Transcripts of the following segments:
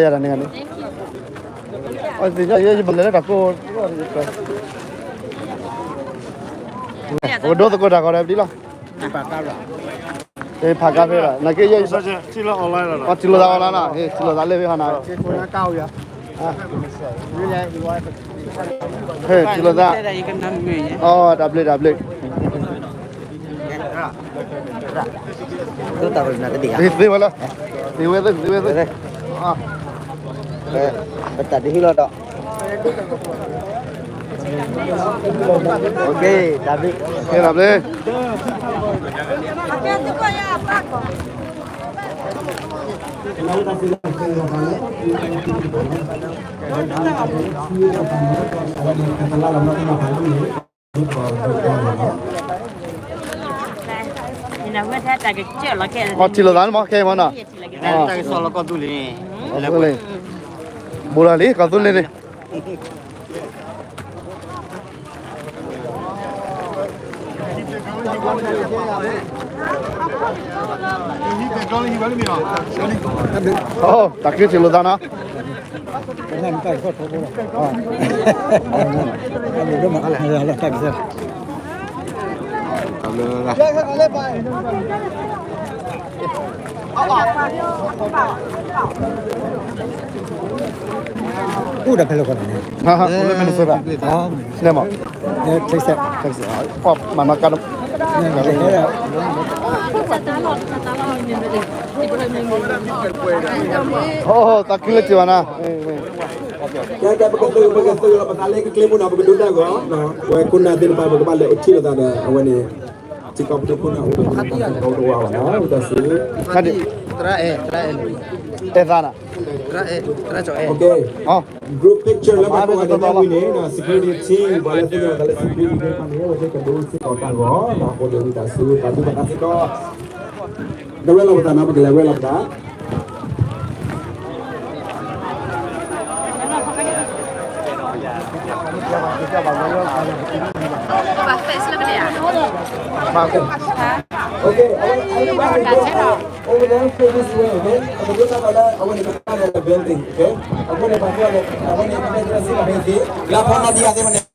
ယၤတၢ်န့ၣ်န့ၣ်, အသ့ၣ်ညါယဲယဘၣ်လဲၤလၢတၢ်ကိး, ပကဒိသကိးတၢ်ဂီၤဒီးပဒ်လီၤ, ဖးကါဖဲလီၤ, နက့ယဲ, ထံၣ်လိာ်သးအီၤလီၤနီၤ, ထံၣ်လိာ်သးလၢဖဲဟီနီၤ, ထံၣ်လိာ်သး, အတၢ်ဘျုးတၢ်ဘျုး သ့ဝဲလၢ, သ့ဝဲသ့, သ့ဝဲသ့, ပတၢ်ဒ်ဟံၣ်လီၤဒီး, တၢ်ဘျုး, တၢ်ဘျုး, အီထံၣ်လိာ်သးန့ၣ်မ့ၢ်ခဲအံၤမ့ၢ်နီၤ, ဘူးလီၤလံ ကီၢ်သူလ့ၤန့ၣ်, တၢ်က့ထံၣ်လိာ်သးနီၤ, အိၣ်ဒီးဖဲလဲၣ်ကီးန့ၣ်, အိၣ်လၢ Minnesota, န့ၣ်မး, Texas, Texas, မၤနီၢ်ကါ, သးခုလၢထံၣ်ဘၣ်နၤ, ကဲ ကဲ ပကသုး ပကသုးလီၤပသးလၢကကျ့မူနီၤ ပကဒိတၢ်ဂီၤ, ပဝဲခိၣ်နၢ်သ့ၣ်တဖၣ် ပကဘၣ်လဲၤအိၣ်ထံၣ်လိာ်သးဒီး အဝဲန့ၣ် ထံကီၢ်ပဒိခိၣ်နၢ်အိၣ် ပကဒိတၢ်ဂီၤတဝါဘၣ်နီၤ ဝံသးစူၤ, သရၣ်အဲၣ် သရၣ်အဲၣ်, အဲၣ်သးနၤ, သရၣ်အဲၣ် သရၣ်အဲၣ်, group picture လၢပကိးဂၤဒဲးန့ၣ်ဝံၤန့ၣ် security team ပှၤလၢသ့ၣ်ညါသးလၢ security သ့ၣ်တဖၣ်န့ၣ် အဝဲသ့ၣ်ကဒိစ့ၢ်ကီးတၢ်ဂီၤနီၤ အဃိန့ၣ်ဝံသးစူၤ သးဒူသးသးစ့ၢ်ကီး ကရၢလီၤပသးနီၤ ပကလဲၤဝဲလီၤပသး. ပကဒိတၢ်ဂီၤလၢ အဝဲန့ၣ် building, okay? အဃိန့ၣ် ပှၤကညီန့ၣ် အဝဲန့ၣ် ပမ့ၢ်စံးဖဲသ့ လၢဖီမၤသံယၤသ့ၣ်မနုၤ အ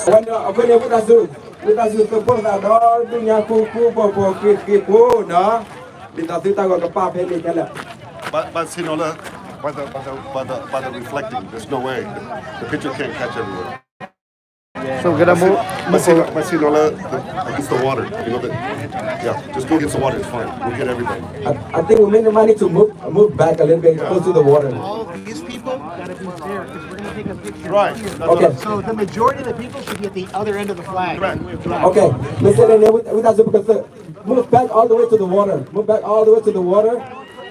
ဝဲန့ၣ် အဃိန့ၣ် ဝံသးစူၤ ဝံသးစူၤသုးဖိသးဒီး ဒုးညါဃူဃူဖိးဖိး ဃ့ဃ့ဖိးနီၤ ဒ်သိးသုတၢ်ဂီၤကပာ်ဖဲန့ၣ်ခဲလၢာ်. But, but, you know, look, by the, by the, by the, by the reflecting, there's no way. The, the picture can't catch everyone. So, but, you know, look, the, against the water, you know, the, yeah, just go against the water, it's fine. We'll get everybody. I, I think we may, might need to move, move back a little bit close to the water. All these people gotta be there, 'cause we're gonna take a picture. Right. Okay. So the majority of the people should be at the other end of the flag. Correct. Okay. Listen, and then we, we got to, because the, move back all the way to the water. Move back all the way to the water.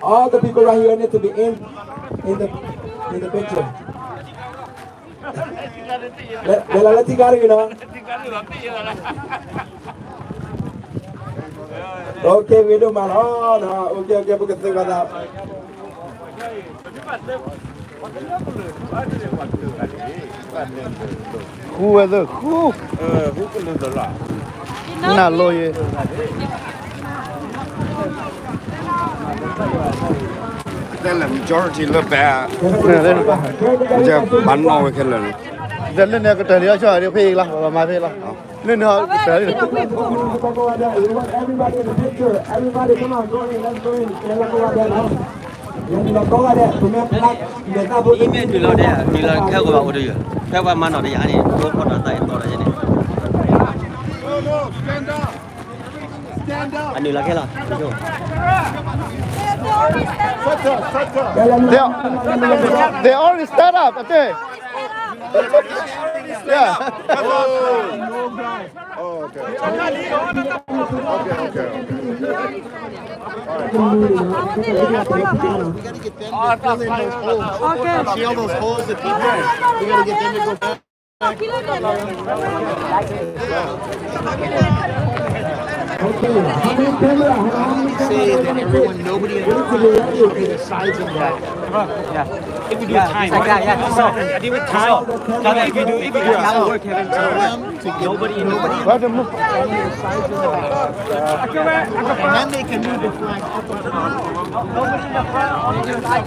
All the people right here need to be in, in the, in the picture. လဲၤလီၤလၢထံဂၤတဂ့ၤနီၤ. Okay, ဝံၤဒိၣ်မးလီၤ. Okay, okay, ပကသုးဘၣ်သး. ဃူဝဲသ့ၣ်ဃူ, နၢ်လိၤယဲ, တဲလၢ majority လၢဘဲ, ဘၣ်နီၣ်ဝဲခဲလၢာ်န့ၣ်, တဲလၢန့ၣ်ကတၢၢ်လံအီၤဆၢၣ်ဒီးဖဲအံၤလီၤ ပမၤဖဲလီၤ. လၢန့ၣ်ကတၢၢ်လံ Everybody, everybody, come on, go in, let's go in. မ့ၢ်တုၤလီၤဒဲး, တုၤလီၤခဲဂီၤဘၣ်အိၣ်တယုၢ်, ဖဲပှၤမၤနီၣ်တယၤန့ၣ် ဒိဖီၣ်ဒီးသးအံၤတီဒီးယဲန့ၣ်, အနုာ်လီၤခဲလီၤ, They, they already stand up, I think. Yeah. Oh, okay. Okay, okay, okay. All right. See all those holes that people, we gotta get them to go back. Say that everyone, nobody in the front should be the sides of the back. Yeah. If we do a time, yeah, yeah, so, I think with time, if you do, if you do, that will work, Kevin. Nobody in the front. And then they can move the flag up and down. Nobody in the front, on either side.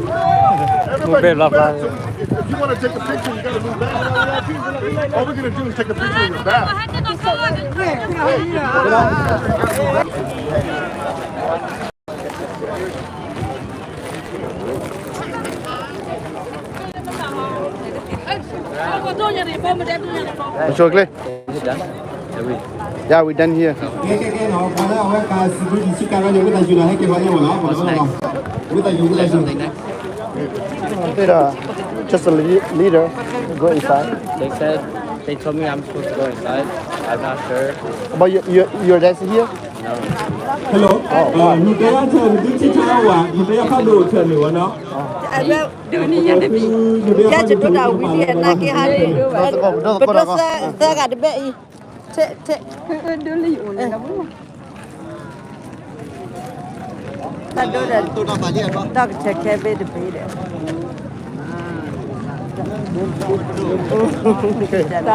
Everybody, if you want to take a picture, you got to move back. All we're going to do is take a picture of your back. Mature clear. Is it done? Are we? Yeah, we done here. ကဲ ကဲ ကဲ နော် ပှၤလၢအဝဲက security စည်းကမ်း ဝဲသးယူၤ ဟဲက့ၤ ပှၤလၢ ဝဲသးယူၤ ဝဲသးယူၤ Just a li- leader. Go inside. They said, they told me I'm supposed to go inside. I'm not sure. But you, you, your dad's here? No. Hello. နုာ်တဲယၤ ထဲ နသုထံၣ်ထဲအဝဲ နုာ်တဲယၤဖးဒိၣ်ထဲန့ၣ်ဝဲနီၤ. ဒုးနံၣ်ညါတဘံၣ် ယဲယဒိးတၢ်ဝံၤလံ နာ်က့ဟါလံ ပဒိသၢဂၤတဘ့ၣ်အံၤ ထဲ ထဲ ဒိလၢယအိၣ်န့ၣ်လီၤ တၢ်ဒိဒီး တၢ်ကဆဲးခဲဘ့ၣ်တ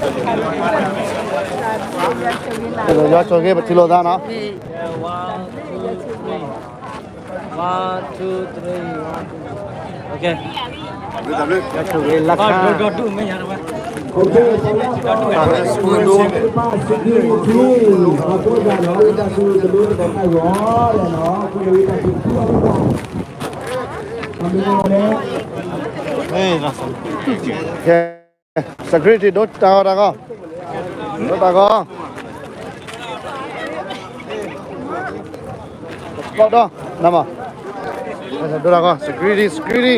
ဘ့ၣ်ဒီး ယွၤဆိၣ်ဂ့ၤ ပထံၣ်လိာ်သးနီၤ One, two, three. One, two, three. Okay. လၢခါ ကဲ security ဒိတၢ်ဂီၤတၢ်ဂီၤ ဒိတၢ်ဂီၤ ကီးဒီး နမ ဒိတၢ်ဂီၤ security security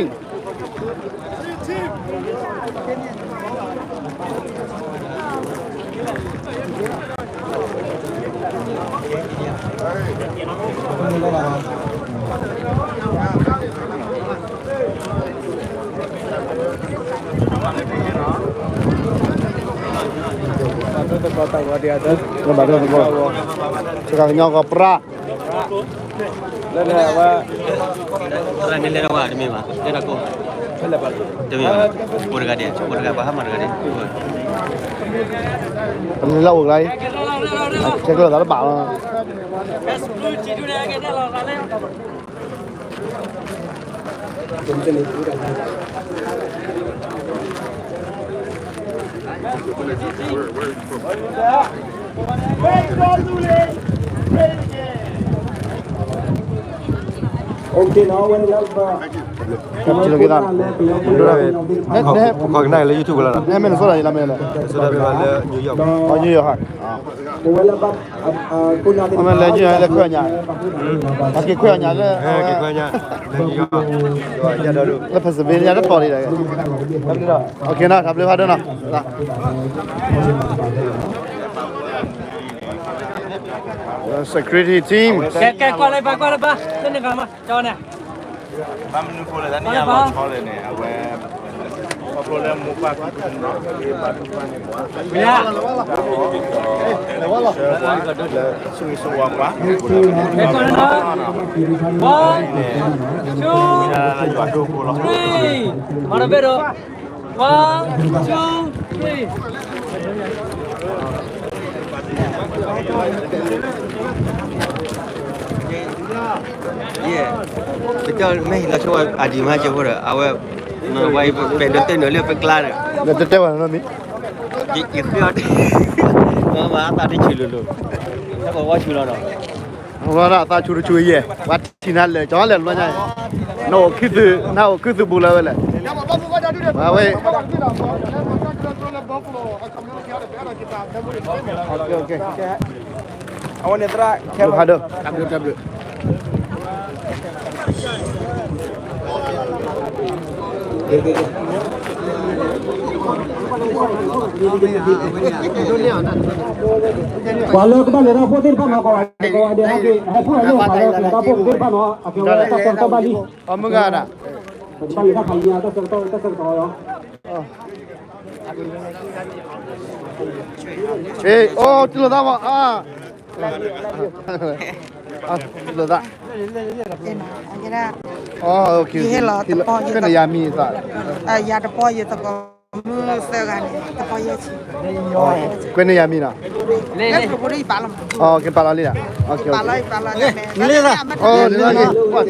ဘၣ်ဒိသကိး စကၤကညီကီးပြၢ လၢန့ၣ်ဝဲ လၢန့ၣ်လဲၤထီၣ်ဝဲ တမ့ၢ်ဘၣ် လဲၤထီၣ်ကိး တမ့ၢ်ဘၣ် ပိတဂၤဒဲး ပိတဂၤ ပှၤဟါမၢ်တဂၤဒဲး ပလဲၤလၢအိၣ်ကလါအံၤ ဆဲးကျၢသးတဘၣ်လီၤ Okay, now when you have, uh, ကနၣ်လၢ YouTube လီၤ နမ့ၢ်နစိၤဒၣ်ယလၢမ့ၢ်လဲၣ် နစိၤဒၣ်လၢ New York အ New York ဟါ အမ့ၢ်လဲၤ New York လၢခွဲးအညါ အက့ၤခွဲးအညါလၢ က့ၤခွဲးညါ လၢ New York လၢ Pennsylvania တတီၤလံဒီး Okay နီၤ တၢ်ဘျုးဖးဒိၣ်နီၤ Security team ကဲ ကဲ ကွၢ်လၢဘၣ် ကွၢ်လၢဘၣ် လၢန့ၣ်ကမၤ ကၠီန့ၣ် ဘၣ်မနုၤဃိလဲၣ် တၢ်န့ၣ်အလီၤဆီလဲၣ်န့ၣ် အဝဲ ခီဖျိလၢမိၢ်ပၢ်ဖံဖုန့ၣ် ဘၣ်ဖံဖုန့ၣ် ပှၤ လၢဆူဂံၢ်ဆူဝါပှၤ One, two, three. One, two, three. ကၠီမ့ၢ်ဟံးလီၤဆိဝဲအဒံးမးကၠီဖိဒီး အဝဲ ဝဲပဒိးတဲနုာ်လၢပကျါဒီး လၢတတဲဝဲနီတမံၤ ယဃ့အီၤ မၤအသးတဆူၣ်လိၤလိၤ ဟဲပဝီဆူၣ်လီၤဒီး ဝဲဒၣ်သးဆူတဆူယဲၢ် ပှၤထံၣ်နၤလၢာ် ကၠီလၢာ်တဘျီညါအံၤ, နအိၣ်ခုသုး နအိၣ်ခုသုးဘူးလၢဝဲလဲၣ်, ဝဲ အဝဲန့ၣ်သရၣ် ဖးဒိၣ် ပှၤလၢကဘၣ်လဲၤတၢ်ဖိသ့ၣ်တဖၣ်နီၤ ကိးဂၤဒဲး ကိးဂၤဒဲး ဟဲဖှိၣ်လၢပှၤလၢကလဲၤတၢ်ဖိသ့ၣ်တဖၣ်နီၤ အကဲဝဲတၢ်ဆၢကတီၢ်ဘၣ်လံ, အမုၢ်ဂၤဒၣ် ဘၣ်လံတၢ်ဖးယံၤ တၢ်ဆၢကတီၢ် တၢ်ဆၢကတီၢ်လီၤ. အိ ထံၣ်လိာ်သးဘၣ်, ထံၣ်လိာ်သး, ကွဲးန့ၢ်ယၤမံၤသး, ယၤတပီၢ်ယသကိးမုၣ်သၢဂၤန့ၣ် တပီၢ်ယဲၢ်ဆံ, ကွဲးန့ၢ်ယၤမံၤနီၤ, ကပာ်လီၤလံဒီ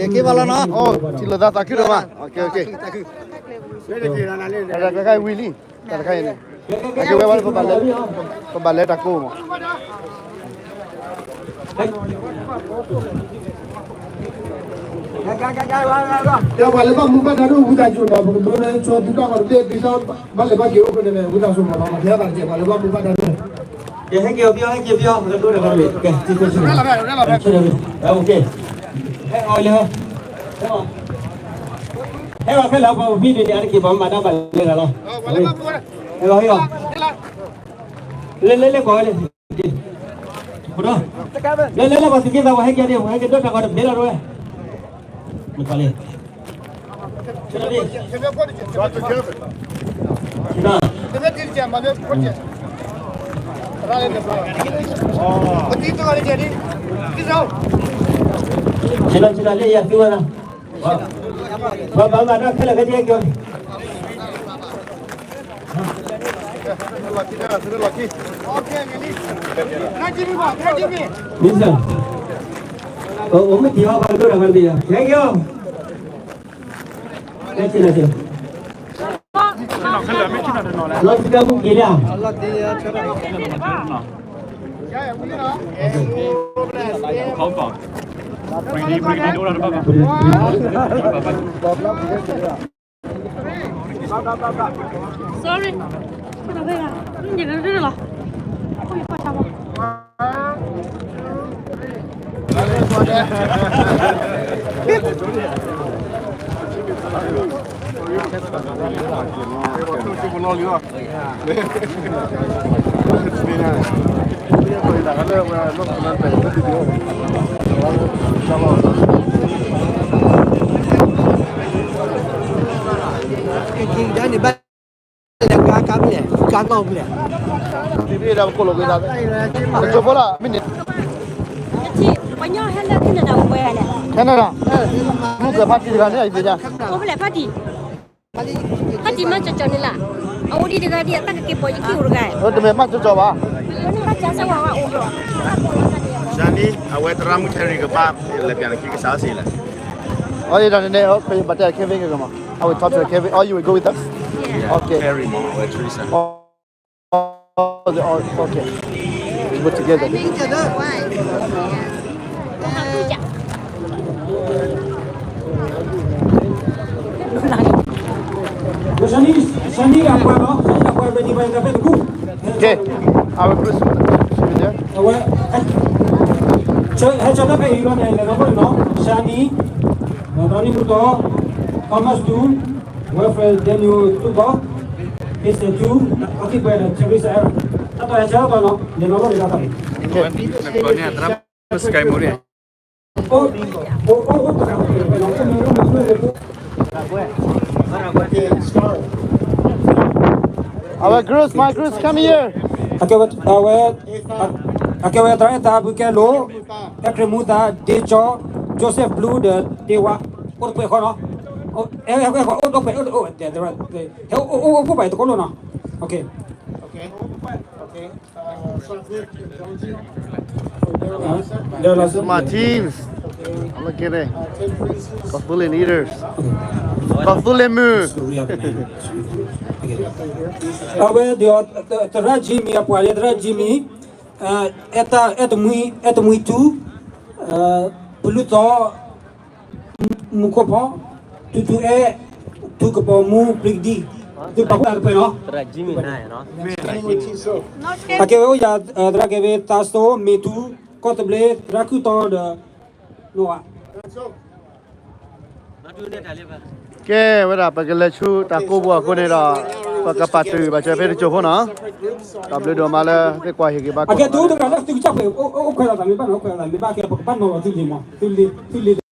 း, ထံၣ်လိာ်သးသးခုဒိၣ်မး, ဝံၤလံ, တၢ်တခါအံၤဝံၤလံ, တၢ်တခါအံၤန့ၣ်, ပဘၣ်လဲၤတၢ်ကိးမး ပှၤလၢဘၣ်မူဘၣ်ဒါဒိၣ်ဝံသးစူၤနီၤ, ပကဒိးန့ၢ်ဆိသုတၢ်ဂီၤတဘ့ၣ် သုတၢ်ဘၣ်လဲၤဘၣ်က့ၤအိၣ်ဖဲန့ၣ် ဝံသးစူၤမးနီၤ, ပှၤလၢဘၣ်မူဘၣ်ဒါဒိၣ်, ကဲ ဟဲက့ၤအီၤပယီၤ ဟဲက့ၤပယီၤ ကဒိၣ်တဂၤမ့ၢ် ကဲ ဟဲအီၤလၢ ဟဲအီၤဖဲလၢပှၤပဖံန့ၣ် အါတက့ၢ်ပှၤမၤတၢ်ဘၣ်လဲၤတၢ်လီၤ, ဟဲအီၤ ဟဲအီၤ, လဲၤလဲၤလဲၤကွၢ်ဝဲန့ၣ် လဲၤလဲၤလဲၤပှၤသုးက့သးပှၤဟဲက့ၤန့ၣ် ပှၤဟဲက့ၤဒိးတၢ်ဂီၤတဘ့ၣ်လီၤဝဲ, နကွၢ်လံ, ဆ့လီၤဆ့လီၤလၢယၤသုဝဲဒၣ်, ပှၤဘၣ်မၤတၢ်ခဲလၢာ်ခဲဆ့ကီး မ့ၢ်စၢ်, အိၣ်မ့ၢ်တံၤဟီၣ်ဘၣ်ကဒိၣ်တၢ်ဘၣ်တဘ့ၣ်ယၤ ဟဲက့ၤအီၤ, ဟဲဆ့လီၤဆ့, လီၤစကဲမူက့ၤလၢ Sorry. က့ၤကဒါန့ၣ်ဘၣ် လဲၤကါကါဖျဲၣ် ကါနီၣ်ဖျဲၣ် ဒ်ဒ်ဒီးပကိၣ်လိာ်က့ၤသး ပကၠိဖိလၢ မ့ၢ်န့ၣ် ပှၤညီဟဲလၢ Canada ဝဲလဲၣ် Canada မုၢ်ကဖါတံၢ်တဂၤန့ၣ် အံၤသ့ၣ်ညါ အိၣ်ဖဲလဲၣ်ဖါတံၢ် ဖါတံၢ်မ့ၢ်ကၠီကၠီန့ၣ်လၢ အအိၣ်ဒံးတဂၤဒံး အတၢ်ကက့ၤပိာ်ယခံအိၣ်တဂၤ တမ့ၢ်မ့ၢ်ကၠီကၠီဘၣ် ဘၣ်ကၠီစၢ်ဝဲဝဲအိၣ်ဒီး Shani အဝဲသရၣ်မုၣ် Terry ကဘၣ်လဲၤပျးနခံကစၢ်စ့လဲၣ် အဝဲဒၣ်န့ၣ် okay ဘၣ်တဲ Kevin ကမး I will talk to Kevin. Oh, you will go with us? Okay. Terry မ့ၢ်အဝဲ Teresa. Oh, the- oh, okay. We go together. Shani, Shani အပှၤနီၤ Shani အပှၤ ready ဘၣ် ကဖဲတကူ Okay. I will close. See you there. အဝဲ ဟဲဆၢထၢၣ်ဖဲအံၤလီၤန့ၣ် လဲၤနီၢ်ခိၣ်န့ၣ်နီၤ Shani, ဒီးနံၣ်မူတီ Thomas တူ Wilfred Daniel တူၢ်ကီ Mister တူ အခံပှဲၤဒီး Teresa တၢ်တီၤဟဲဆၢထၢၣ်နီၤ လဲၤနီၢ်ခိၣ်န့ၣ်တၢ်တီၤ အဝဲ Cruz, my Cruz, come here. အကဲဝဲ အဝဲ အကဲဝဲသရၣ်အဲၣ်သး ဖုကဲလိာ် အဲၣ်ခရံာ်မူသး ဒ့ကၠီ Joseph Blue ဒီး ဒ့ဝါ အိၣ်တပှဲၤဃီနီၤ အဲ အဲ အဲ အိၣ်တပှဲၤ အိၣ်တပှဲၤ ဟဲ အိၣ် အိၣ် အိၣ်ဖှိၣ်ဘၣ်တကိးလိာ်နီၤ okay. ဒီး Martins, look at it, Kafule leaders, Kafule မုၢ် အဝဲဒီး သရၣ် Jimmy အပှၤလၢ သရၣ် Jimmy အဲၣ်တၢ် အဲၣ်တမှံ အဲၣ်တမှံထူ ပလူသီ, မူခိၣ်ဖီ, ထူထူအဲၣ်, ထူကပီၤမူ ပျံၤကဒံ, သုပာ်ဖှိၣ်သးတပှဲၤနီၤ. အကဲဝဲအိၣ်ယၤ သရၣ်ကဲဝဲ သးစိ မ့ၢ်ထူ, ကီၢ်သဘျ့, သရၣ်ခုၣ်တီဒီး နိဝၤ ကဲဝဲဒၣ် ပကလဲၤဆူတၢ်ကိးပူၤအဃိန့ၣ်ဒီး ပကပာ်တုာ်ဘၣ်စၢၤဖဲတစိၢ်ဖိနီၤ. တၢ်ဘျုးဒိၣ်မးလၢသုကွၢ်ဟ့ၣ်ဂံၢ်ဘါ အကဲသုတဂၤလၢသုကစၢ်ဖဲ အိၣ်ခွဲးလီၤသးမ့ၢ်ဘၣ်နီၤ, အိၣ်ခွဲးလီၤသးမ့ၢ်ဘၣ်ကဲ ပကဘၣ်နီၤလီၤသုလံမး, သုလံ, သုလံ